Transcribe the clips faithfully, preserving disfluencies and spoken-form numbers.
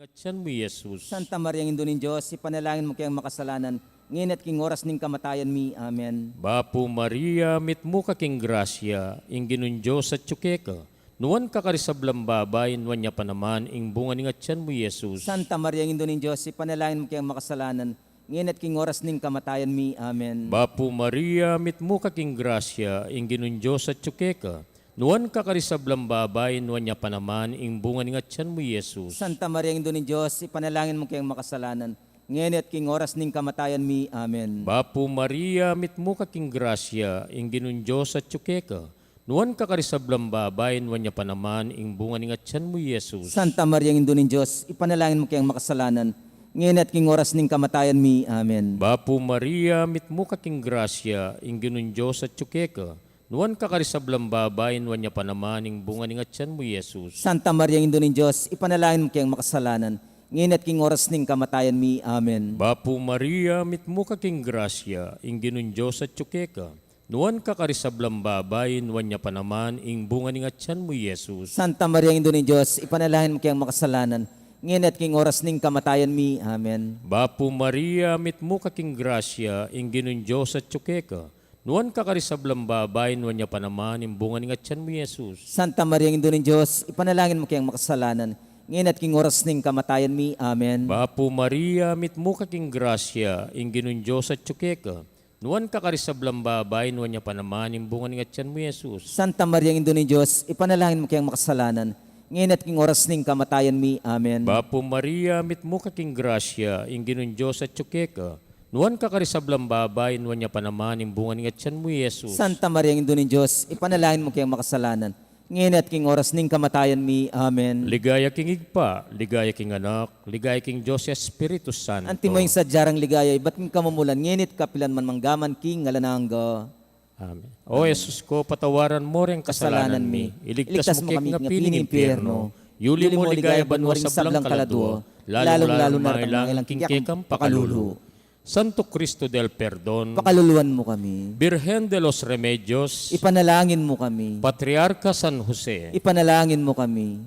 Atian mu i Jesus. Santa Maria, Indu ning Dios, ipanalangin mu keng makasalanan, ngeni at king oras ning kamatayan mi. Amen. Bapu Maria, mitmu ka king grasya, ing Ginung Dios atyu keka. Nuan ka karing sablang babai, nuan ya pa naman ing bunga ning atian mu i Jesus. Santa Maria, Indu ning Dios, ipanalangin mu keng makasalanan, ngeni at king oras ning kamatayan mi. Amen. Bapu Maria, mitmu ka king grasya, ing Ginung Dios atyu keka. Nuan ka karing sablang babai, nuan ya pa naman ing bunga ning atian mu i Jesus. Santa Maria, Indu ning Dios, ipanalangin mu keng makasalanan, ngeni at king oras ning kamatayan mi. Amen. Bapu Maria, mitmu ka king grasya, ing Ginung Dios atyu keka. Nuan ka karing sablang babai, nuan ya pa naman ing bunga ning atian mu i Jesus. Santa Maria, Indu ning Dios, ipanalangin mu keng makasalanan, ngeni at king oras ning kamatayan mi. Amen. Bapu Maria, mitmu ka king grasya, ing Ginung Dios atyu keka. Nuan ka karing sablang babai, nuan ya pa naman ing bunga ning atian mu i Jesus. Santa Maria, Indu ning Dios, ipanalangin mu keng makasalanan, ngeni at king oras ning kamatayan mi. Amen. Bapu Maria, mitmu ka king grasya, ing Ginung Dios atyu keka. Nuan ka karing sablang babai, nuan ya pa naman ing bunga ning atian mu i Jesus. Santa Maria, Indu ning Dios, ipanalangin mu keng makasalanan, ngeni at king oras ning kamatayan mi. Amen. Bapu Maria, mitmu ka king grasya, ing Ginung Dios atyu keka. Nuan ka karing sablang babai, nuan ya pa naman ing bunga ning atian mu i Jesus. Santa Maria, Indu ning Dios, ipanalangin mu keng makasalanan, ngeni at king oras ning kamatayan mi. Amen. Bapu Maria, mitmu ka king grasya, ing Ginung Dios atyu keka. Nuan ka karing sablang babai, nuan ya pa naman ing bunga ning atian mu i Jesus. Santa Maria, Indu ning Dios, ipanalangin mu keng makasalanan, ngeni at king oras ning kamatayan mi. Amen. Bapu Maria, mitmu ka king grasya, ing Ginung Dios atyu keka. Nuan ka karing sablang babai, nuan ya pa naman ing bunga ning atian mu i Jesus. Santa Maria, Indu ning Dios, ipanalangin mu keng makasalanan, ngeni at king oras ning kamatayan mi. Amen. Ligaya king Ibpa, ligaya king Anak, ligaya king Dios Espiritu Santo. Antimo ing sadya rang ligaya, ibat king kamumulan, ngeni at kapilan man, mangga man king alang angga. Amen. O Jesus ko, patawaran mo ring kasalanan mi, iligtas mu kami king api ning impyerno, yuli mu king ligaya banua ring sablang kaladua, lalung-lalu na retang mangailangan king kekang pakalulu. Santo Cristo del Perdon, pakaluluan mu kami. Birhen de los Remedios, ipanalangin mu kami. Patriarca San Jose, ipanalangin mu kami.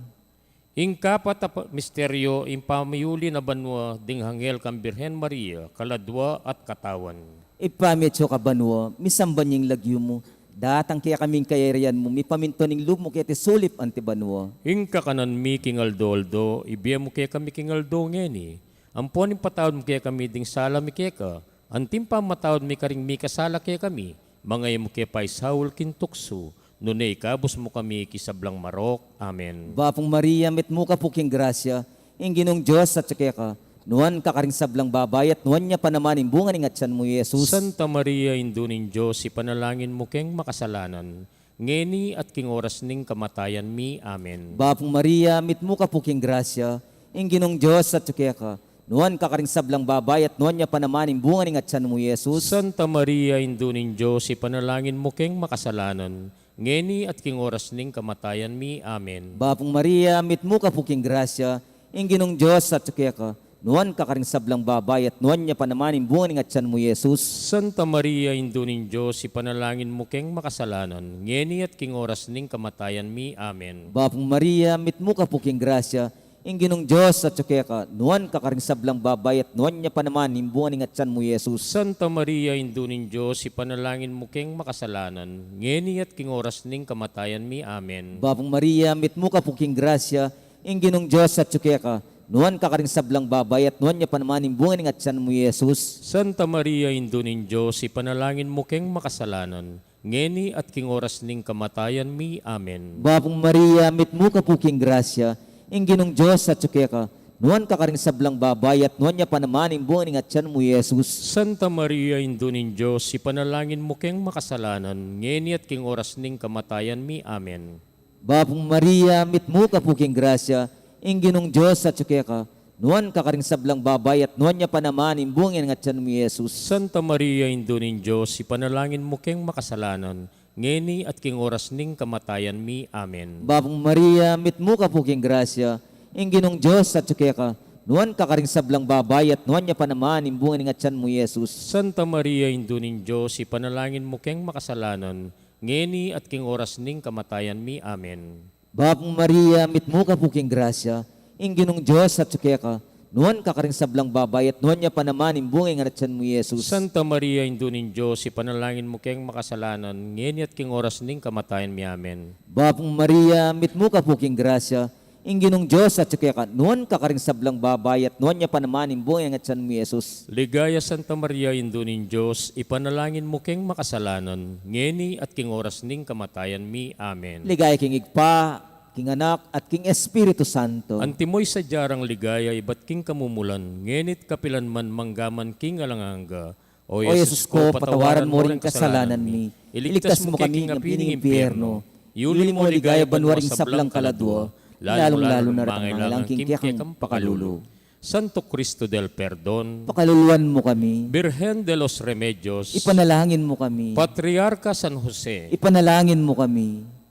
Ing kapat a pa-, misteryo, ing pamiuli na banua ding anghel kang Birhen Maria, kaladua at katawan. Ibpa mi atsu ka banua, misamban ya ing lagyu mu, datang kekami ing kayarian mu, mipamintuan ing lub mu keti sulip anti banua. Ing kakanan mi king aldo-aldo, ibie mu kekami king aldo ngeni. Ampon ipatawad mu kekami ding sala mi keka, anti ing pamamatawad mi karing mikasala kekami. Manga e mu ke paisaul king tuksu, nune ikabus mu kami king sablang marok. Amen. Bapu Maria, mitmu ka pu king grasya, ing Ginung Dios atyu keka. Nuan ka karing sablang babai at nuan ya pa naman ing bunga ning atian mu, i Jesus. Santa Maria, Indu ning Dios, ipanalangin mu keng makasalanan, ngeni at king oras ning kamatayan mi. Amen. Bapu Maria, mitmu ka pu king grasya, ing Ginung Dios atyu keka. Nuan ka karing sablang babai at nuan ya pa naman ing bunga ning atian mu, i Jesus. Santa Maria, Indu ning Dios, ipanalangin mu keng makasalanan, ngeni at king oras ning kamatayan mi. Amen. Bapu Maria, mitmu ka pu king grasya, ing Ginung Dios atyu keka. Nuan ka karing sablang babai at nuan ya pa naman ing bunga ning atian mu, i Jesus. Santa Maria, Indu ning Dios, ipanalangin mu keng makasalanan, ngeni at king oras ning kamatayan mi. Amen. Bapu Maria, mitmu ka pu king grasya, ing Ginung Dios atyu keka. Nuan ka karing sablang babai at nuan ya pa naman ing bunga ning atian mu, i Jesus. Santa Maria, Indu ning Dios, ipanalangin mu keng makasalanan, ngeni at king oras ning kamatayan mi. Amen. Bapu Maria, mitmu ka pu king grasya, ing Ginung Dios atyu keka. Nuan ka karing sablang babai at nuan ya pa naman ing bunga ning atian mu, i Jesus. Santa Maria, Indu ning Dios, ipanalangin mu keng makasalanan, ngeni at king oras ning kamatayan mi. Amen. Bapu Maria, mitmu ka pu king grasya, ing Ginung Dios atyu keka. Nuan ka karing sablang babai at nuan ya pa naman ing bunga ning atian mu, i Jesus. Santa Maria, Indu ning Dios, ipanalangin mu keng makasalanan, ngeni at king oras ning kamatayan mi. Amen. Bapu Maria, mitmu ka pu king grasya, ing Ginung Dios atyu keka. Nuan ka karing sablang babai at nuan ya pa naman ing bunga ning atian mu, i Jesus. Santa Maria, Indu ning Dios, ipanalangin mu keng makasalanan, ngeni at king oras ning kamatayan mi. Amen. Bapu Maria, mitmu ka pu king grasya, ing Ginung Dios atyu keka. Nuan ka karing sablang babai at nuan ya pa naman ing bunga ning atian mu, i Jesus. Santa Maria, Indu ning Dios, ipanalangin mu keng makasalanan, ngeni at king oras ning kamatayan mi. Amen. Bapu Maria, mitmu ka pu king grasya, Ing Ginung Dios atyu keka, nuan ka karing sablang babai, at nuan ya pa naman ing bunga ning atian mu, Jesus. Santa Maria, Indu ning Dios, ipanalangin mu keng makasalanan, ngeni at king oras ning kamatayan mi. Amen. Bapu Maria, mitmu ka pu king grasya, ing Ginung Dios atyu keka, nuan ka karing sablang babai, at nuan ya pa naman ing bunga ning atian mu, Jesus. Ligaya, Santa Maria, Indu ning Dios, ipanalangin mu keng makasalanan, ngeni at king oras ning kamatayan mi. Amen. Ligaya king Ibpa, king Anak, at king Espiritu Santo. Antimo ing sadya rang ligaya ibat king kamumulan, ngeni at kapilan man, mangga man king alang angga. O Jesus ko, patawaran mu ring kasalanan mi, iligtas mu kami king api ning impyerno, iuli mu king ligaya banua ring sablang kaladua, lalung-lalu na retang mangailangan king kekang pakalulu. Santo Cristo del Perdon, pakaluluan mu kami. Birhen de los Remedios, ipanalangin mu kami. Patriarca San Jose, ipanalangin mu kami.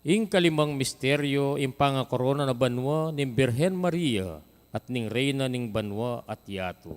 Ing kalimang misteryo, ing pangakorona na banua ning Birhen Maria at ning Reyna ning banua at yatu.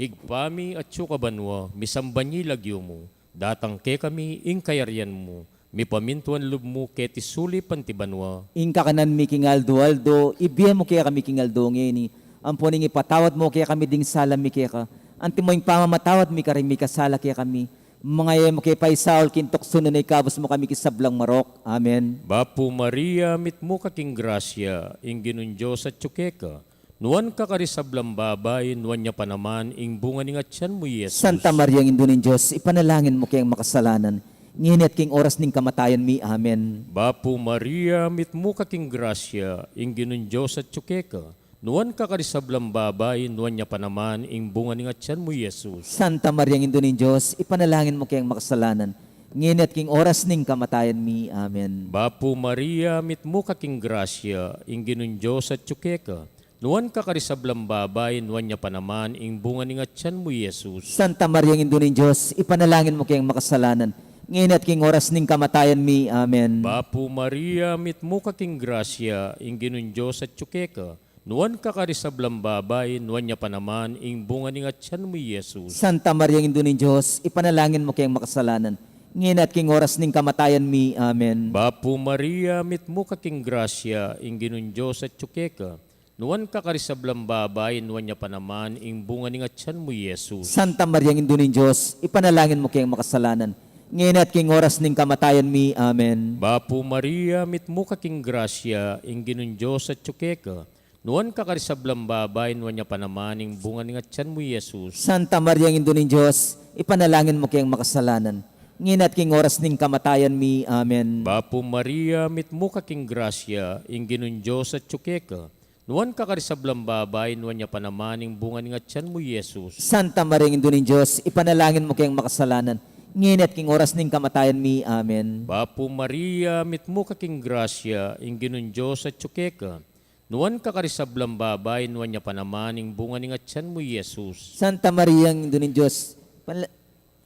Ibpa mi, atsu ka banua, misamban ya ing lagyu mu, datang kekami ing kayarian mu, mipamintuan lub mu keti sulip anti banua. Ing kakanan mi king aldo-aldo, ibie mu kekami king aldo ngeni, ampon ing ipatawad mu kekami ding sala mi keka, antimo ing pamamatawad mi karing mikasala kekami, manga e mu ke paisaul king tuksu, nune ikabus mu kami king sablang marok. Amen. Bapu Maria, mitmu ka king grasya, ing Ginung Dios atyu keka, nuan ka karing sablang babai, nuan ya pa naman ing bunga ning atian mu, Jesus. Santa Maria, Indu ning Dios, ipanalangin mu keng makasalanan, ngeni at king oras ning kamatayan mi. Amen. Bapu Maria, mitmu ka king grasya, ing Ginung Dios atyu keka, nuan ka karing sablang babai, nuan ya pa naman ing bunga ning atian mu, Jesus. Santa Maria, Indu ning Dios, ipanalangin mu keng makasalanan, ngeni at king oras ning kamatayan mi. Amen. Bapu Maria, mitmu ka king grasya, ing Ginung Dios atyu keka, nuan ka karing sablang babai, nuan ya pa naman ing bunga ning atian mu, Jesus. Santa Maria, Indu ning Dios, ipanalangin mu keng makasalanan, ngeni at king oras ning kamatayan mi. Amen. Bapu Maria, mitmu ka king grasya, ing Ginung Dios atyu keka, nuan ka karing sablang babai, nuan ya pa naman ing bunga ning atian mu, Jesus. Santa Maria, Indu ning Dios, ipanalangin mu keng makasalanan, ngeni at king oras ning kamatayan mi. Amen. Bapu Maria, mitmu ka king grasya, ing Ginung Dios atyu keka, nuan ka karing sablang babai, nuan ya pa naman ing bunga ning atian mu, Jesus. Santa Maria, Indu ning Dios, ipanalangin mu keng makasalanan, ngeni at king oras ning kamatayan mi. Amen. Bapu Maria, mitmu ka king grasya, ing Ginung Dios atyu keka, nuan ka karing sablang babai, nuan ya pa naman ing bunga ning atian mu, Jesus. Santa Maria, Indu ning Dios, ipanalangin mu keng makasalanan, ngeni at king oras ning kamatayan mi. Amen. Bapu Maria, mitmu ka king grasya, ing Ginung Dios atyu keka, nuan ka karing sablang babai, nuan ya pa naman ing bunga ning atian mu, Jesus. Santa Maria, Indu ning Dios, ipanalangin mu keng makasalanan, ngeni at king oras ning kamatayan mi. Amen. Bapu Maria, mitmu ka king grasya, ing Ginung Dios atyu keka, nuan ka karing sablang babai, nuan ya pa naman ing bunga ning atian mu, Jesus. Santa Maria, Indu ning Dios, panla-,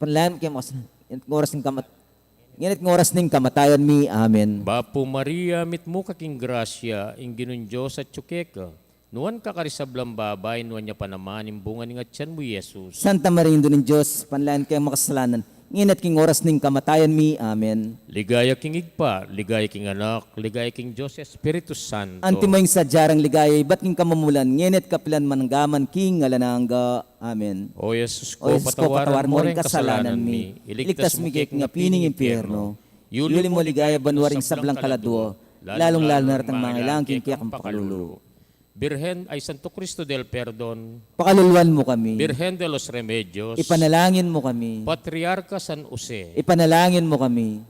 panalangin mu keng makasalanan, ngeni at king oras ning kamat-, ngeni at king oras ning kamatayan mi. Amen. Bapu Maria, mitmu ka king grasya, ing Ginung Dios atyu keka, nuan ka karing sablang babai, nuan ya pa naman ing bunga ning atian mu, Jesus. Santa Maria, Indu ning Dios, panalangin mu keng makasalanan, ngeni at king oras ning kamatayan mi. Amen. Ligaya king Ibpa, ligaya king Anak, ligaya king Dios Espiritu Santo. Antimo ing sadya rang ligaya ibat king kamumulan, ngeni at kapilan man, angga man king alang angga. Amen. O Jesus ko, patawaran mu ring kasalanan mi, iligtas mu ke king api ning impyerno, iuli mu king ligaya banua ring sablang kaladua, lalung-lalu na retang mangailangan king kekang pakalulu. Birhen, ay, Santo Cristo del Perdon, pakaluluan mu kami. Birhen de los Remedios, ipanalangin mu kami. Patriarca San Jose, ipanalangin mu kami.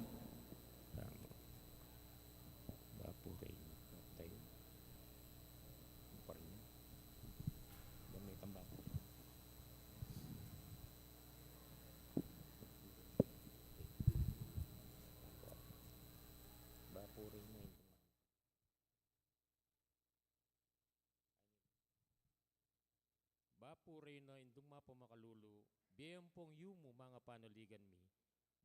Bapu Reyna, Indung mapamakalulu, bie ampong yumu, manga panaligan mi.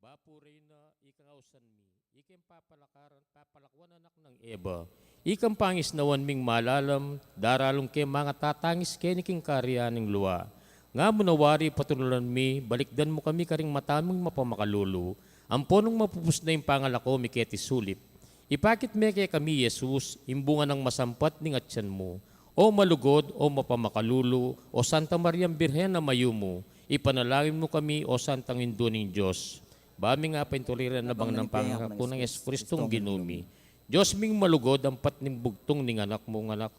Bapu Reyna, ikang ausan mi, ikang papalakaran, papalakuan anak nang Eva, ikang pangisnawan ming malalam, daralung ke manga tatangis keni king karian ning lua. Nga mu na wari patunulan mi, balikdan mu kami karing mata ming mapamakalulu, ampon nung mapupus na ing pangalako mi keti sulip. Ipakit me kekami i Jesus, ing bunga nang masampat ning atian mu. O malugud, o mapamakalulu, o Santa Mariang Birhen a mayumu, ipanalangin mu kami, o Santang Indu ning Dios. Ba ming apaintulira na bang nang pangako nang Jesucristong Ginu mi. Dios ming malugud, ampat ning bugtung ning Anak mung anak,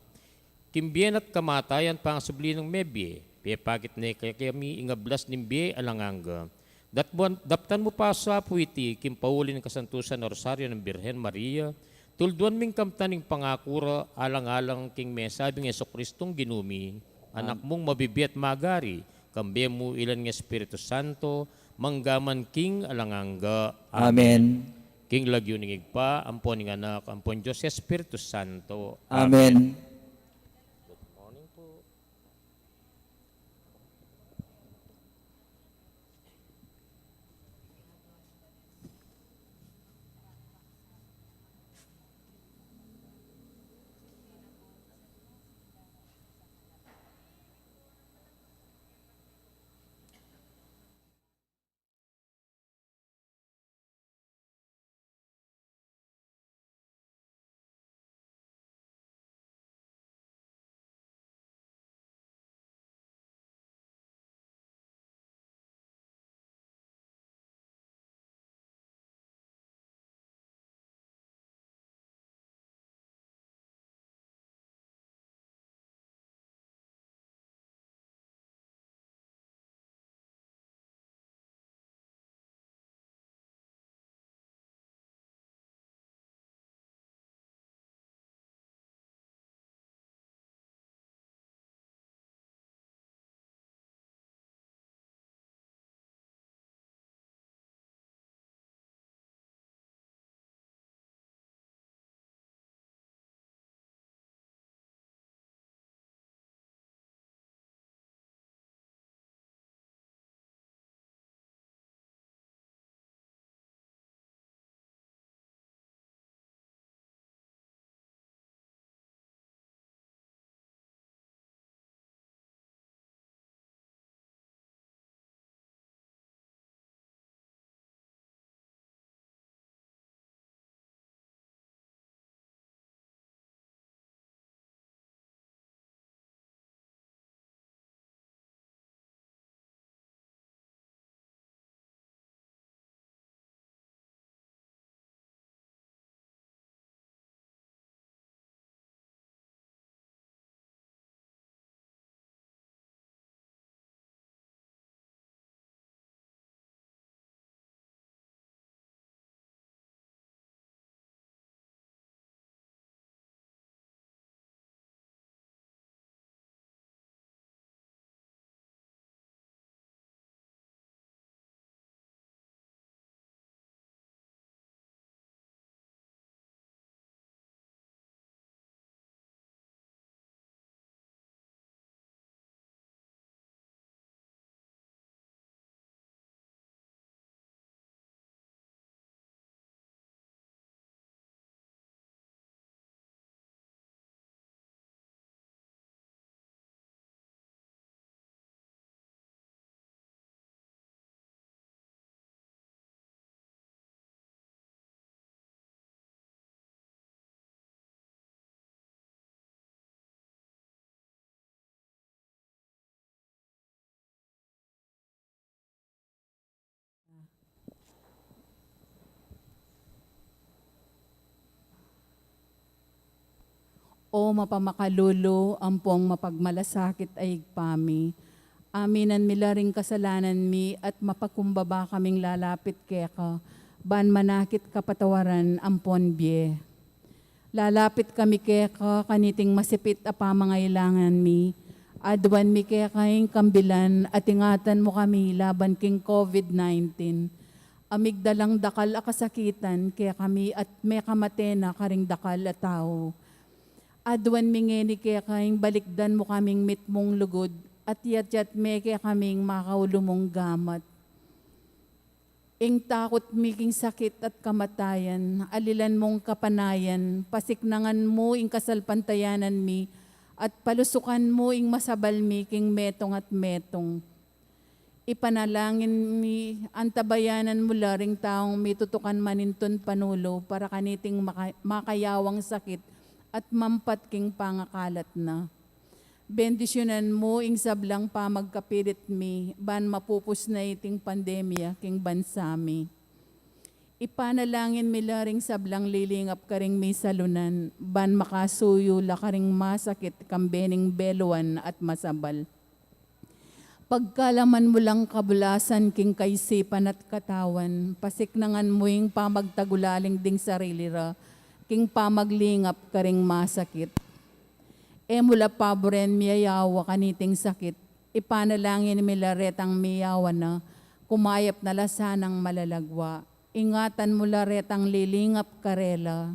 king bie na't kamatayan pangasubli nang mebie, pepakit ne kekami ing ablas ning bie alang angga. Datbuan-, daptan mu pa sa pu iti, king pauli ning kasantusan a Rosario nang Birhen Maria, tulduan ming kamtan ing pangaku ra, alang-alang king mesabing Jesucristong Ginu mi, Anak mung mabibie at magari, kambe mu ilan ning Espiritu Santo, mangga man king alang angga. Amen. King lagyu ning Ibpa, ampon ning Anak, ampon Dios Espiritu Santo. Amen. Good morning po. O mapamakalulu ampong mapagmalasakit a Ibpa mi, aminan mi la ring kasalanan mi at mapakumbaba kaming lalapit keka, ban manakit kapatawaran ampon bie. Lalapit kami keka kaniting masipit a pamangailangan mi. Aduan mi keka ing kambilan at ingatan mu kami laban king COVID nineteen. A migdalang dakal a kasakitan kekami at mekamate na karing dakal a tau. Aduan mi ngeni keka ing balikdan mu kaming mitmung lugud at yatyat me kekaming makaulu mung gamat. Ing takut mi king sakit at kamatayan, alilan mung kapanayan, pasiknangan mu ing kasalpantayanan mi, at palusukan mu ing masabal mi king metung at metung. Ipanalangin mi, antabayanan mu la ring taung mitutukan manintun panulu para kaniting maka-, makayawang sakit at mampat king pangakalat na. Bendisyunan mu ing sablang pamagkapilit mi, ban mapupus na iting pandemya king bansa mi. Ipanalangin mi la ring sablang lilingap karing misalunan, ban makasuyu la karing masakit kambe ning beluan at masabal. Pagkalaman mu lang kabulasan king kaisipan at katawan, pasiknangan mu ing pamagtagulaling ding sarili ra, king pamaglingap karing masakit. E mu la paburen miyayawa kaniting sakit, ipanalangin mi la retang miyawa na, kumayap na la sanang malalagwa. Ingatan mu la retang lilingap karela.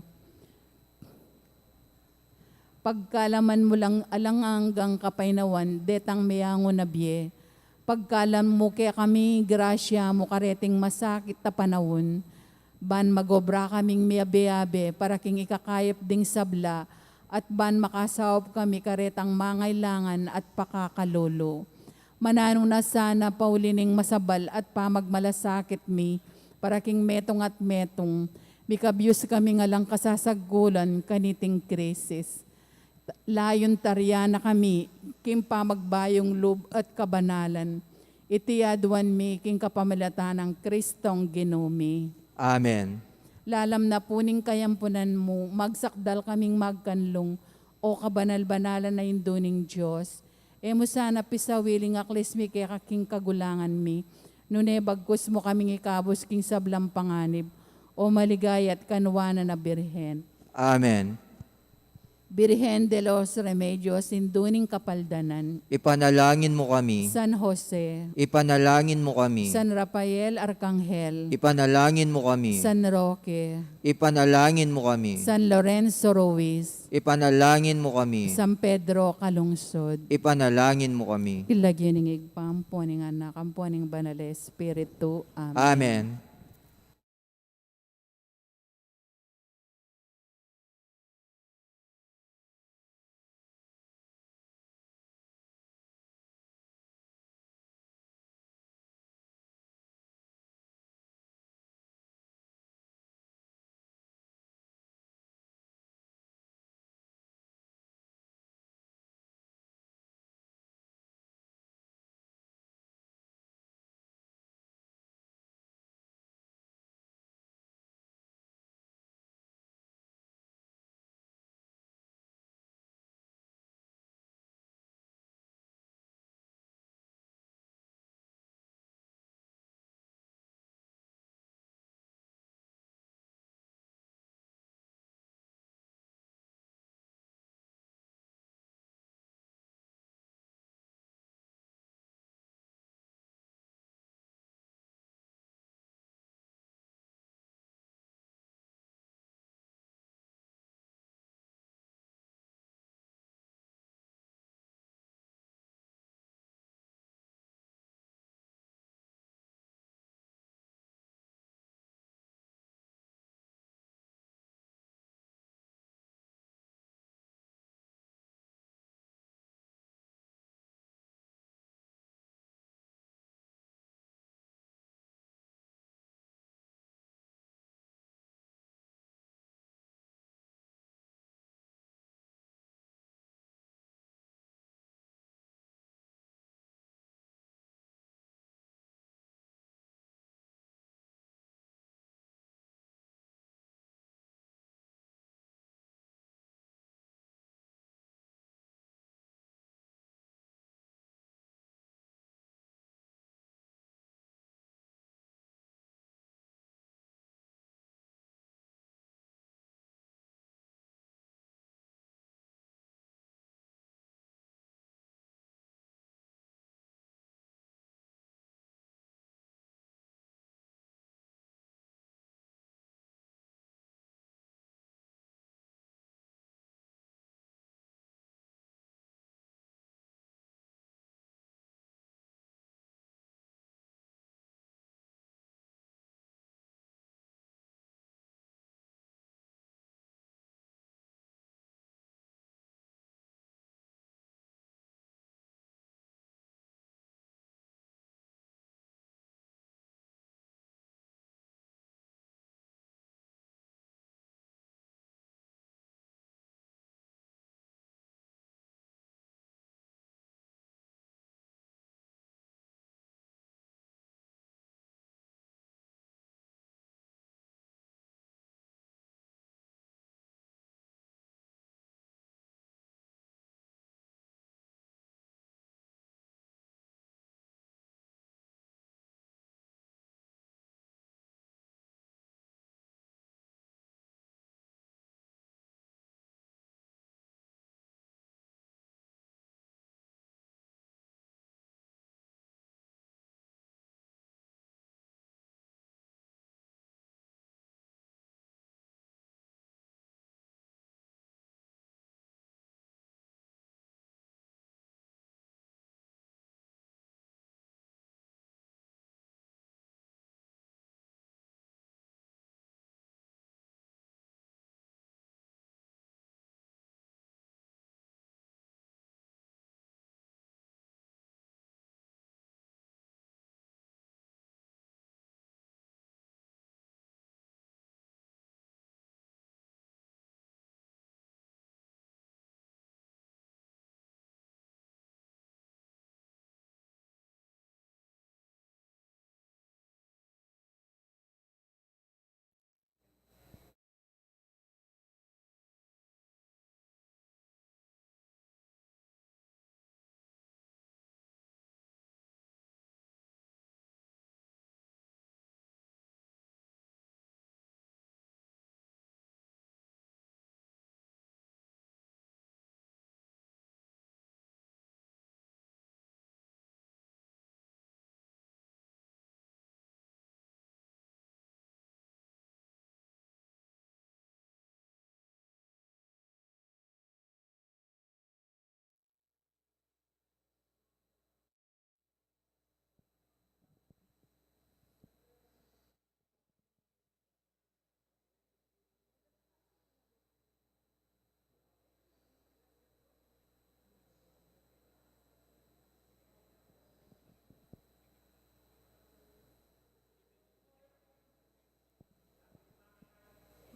Pagkalaman mu lang alang anggang kapaynawan, detang miyangu na bie. Pagkalam mu kekami, grasya mu kareting masakit a panaun, ban magobra kaming miyabe-abe para king ikakayap ding sabla, at ban makasaup kami karetang mangailangan at pakakalulu. Mananu na sana pauli ning masabal at pamagmalasakit mi, para king metung at metung, mikabyus kami ngan lang kasasagkulan kaniting krisis. Layun taryan na kami king pamagbayung lub at kabanalan. Iti aduan mi king kapamilatan nang Kristong Ginu mi. Amen. Lalam na pu ning kayampunan mu, magsakdal kaming magkanlung, O kabanal-banalan a Indu ning Dios. E mu sana pisawili ing aklis mi keka king kagulangan mi, nune bagkus mu kaming ikabus king sablang panganib, O maligaya at kanuanan a Birhen. Amen. Birhen de los Remedios, Indu ning Kapaldanan. Ipanalangin mu kami. San Jose. Ipanalangin mu kami. San Rafael Arkanghel. Ipanalangin mu kami. San Roque. Ipanalangin mu kami. San Lorenzo Ruiz. Ipanalangin mu kami. San Pedro Calungsod. Ipanalangin mu kami. King lagyu ning Ibpa, ampo ning Anak, ampo ning Banal a Espiritu. Amen. Amen.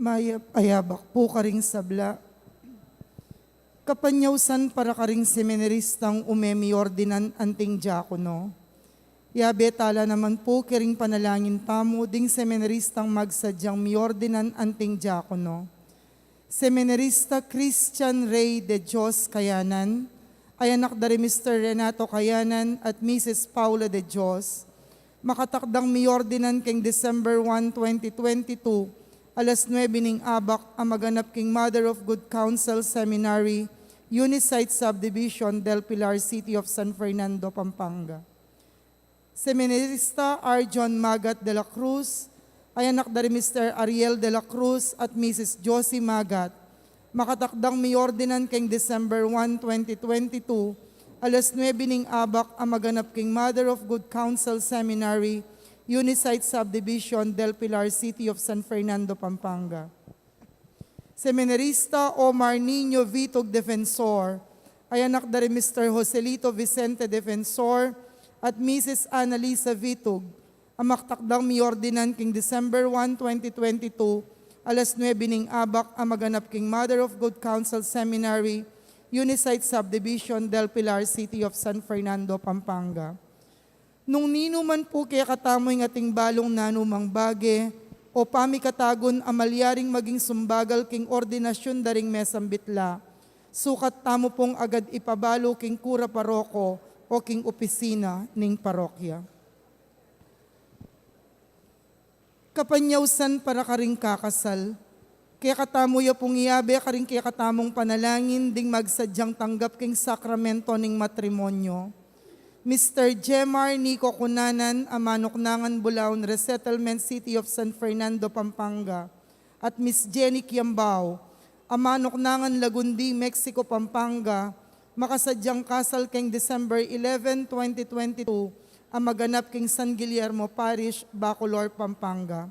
Mayap a yabak pu karing sabla. Kapanyausan para karing seminaristang ume miordinan anting diakono. Yabe tala naman pu karing panalangin tamu ding seminaristang magsadyang miordinan anting diakono. Seminarista Christian Rey de Dios Kayanan, a anak da ri Mister Renato Kayanan at Missus Paula de Dios, makatakdang miordinan keng December one, twenty twenty-two, alas nuebe ning abak, a maganap king Mother of Good Counsel Seminary, Unisite Subdivision, Del Pilar, City of San Fernando, Pampanga. Seminarista Arjon Magat de la Cruz, a anak da ri Mister Ariel de la Cruz at Missus Josie Magat, makatakdang miordinan keng December one, twenty twenty-two, alas nuebe ning abak, a maganap king Mother of Good Counsel Seminary, Unisite Subdivision, Del Pilar, City of San Fernando, Pampanga. Seminarista Omar Niño Vitug Defensor, a anak da ri Mister Joselito Vicente Defensor at Missus Annalisa Vitug, a makatakdang miordinan king December one, twenty twenty-two, alas nuebe ning abak, a maganap king Mother of Good Counsel Seminary, Unisite Subdivision, Del Pilar, City of San Fernando, Pampanga. Nung ninu man pu kekatamu ing ating balung nanumang bage o pamikatagun a malyaring maging sumbagal king ordinasyun da ring mesang bitla, sukat tamu pung agad ipabalu king kura paroko o king opisina ning parokya. Kapanyausan para karing kakasal. Kekatamu ya pung iabe karing kekatamung panalangin ding magsadyang tanggap king sakramento ning matrimonyo. Mister Jemar Nico Cunanan, a manuknangan Bulaon Resettlement, City of San Fernando, Pampanga, at Miss Jenny Kiambao, a manuknangan Lagundi, Mexico, Pampanga, makasadyang kasal keng December eleven, twenty twenty-two, a maganap king San Guillermo Parish, Bacolor, Pampanga.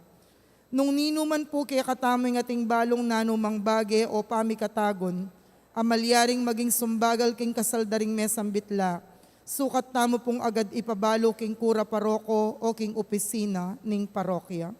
Nung ninu man pu kekatamu ing ating balung nanumang bage o pamikatagun a malyaring maging sumbagal king kasal da ring mesang bitla, sukat tamu pung agad ipabalu king kura paroko o king opisina ning parokya.